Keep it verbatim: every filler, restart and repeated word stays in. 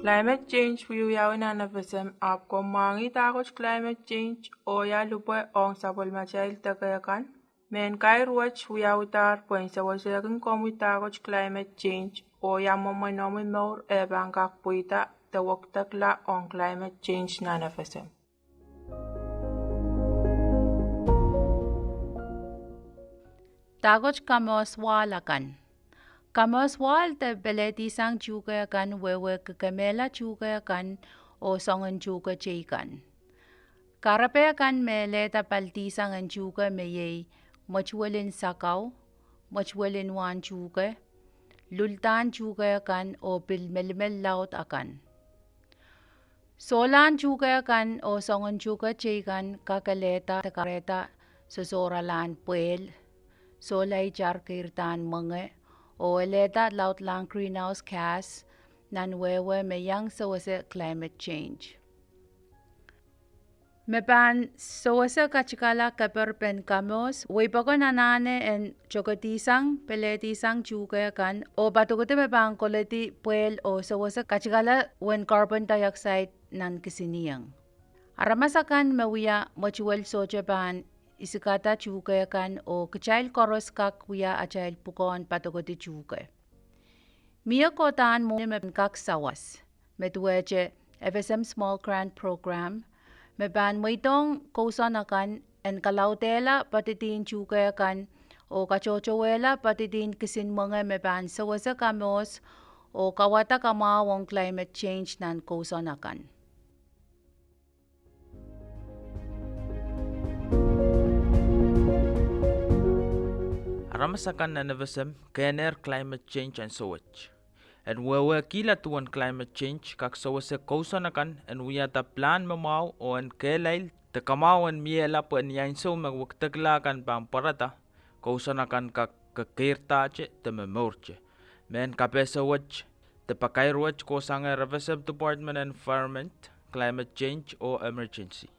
Climate change wiewiawi nan FSM, ahpw komw mwahngih dahkot climate change oh ia lipwe ong sapwellimatail deke kan. Mehn kair wet wiawihdahr pwehn sewesehkin komwi dahkot climate change oh ia mwomwen omwi mour eh pahn kak pweida de wekidekla ong climate change nan FSM. Dahkot kamohs wahl akan. Kamohs wahl de pelehdihsang tuhke kan wehwehki kemehla tuhke kan oh soangen tuhke teikan. Kahrepe kan me elehda paldihsang en tuhke me iei mwetuwel en sakau, mwetuwel en wahn tuhke, luldahn tuhke kan oh pil melimel laud akan. Sohlahn tuhke kan oh soangen tuhke teikan kak elehda de kahrehda sosohralahn pwehl, sohla itar keirdahn mwenge, oh elehda laudlahn greenhouse gas nan wehwe me iang sewese climate change. Me pahn sewese katikala keper pen kamohs, wehi pokon anahne en tokedihsang, pelehdihsang tuhke kan oh padokedi me pahn koledi pwehl oh sewese katikala uwen carbon dioxide nan kisinieng. Aramas akan me wia mwetuwel sohte pahn isikada tuhke kan oh kitail koaros kak wia atail pwukoahn padokedi tuhke. Mie kohdahn mwohni me kak sawas, me duwehte FSM Small Grant Program, me pahn mweidohng kousoan akan en kalaudehla poadidihn tuhke kan oh katohtowehla poadidihn kisin mwenge me pahn sewese kamohs oh kawada kamwahu ong climate change nan kousoan akan. Aramas akan nan FSM kehnehr climate change ansou wet. En wehwehkihla duwen climate change kak sewese kousoan akan en wiahda pilahn me mwahu oh en kehlail de kamwahu en miehla pwe ni ansou me wekidekla kan pahn pwarada, kousoan akan kak kekeirdahte de momourte. Mehn kapehse wet de pakair wet kohsang FSM Department Environment, Climate Change oh Emergency.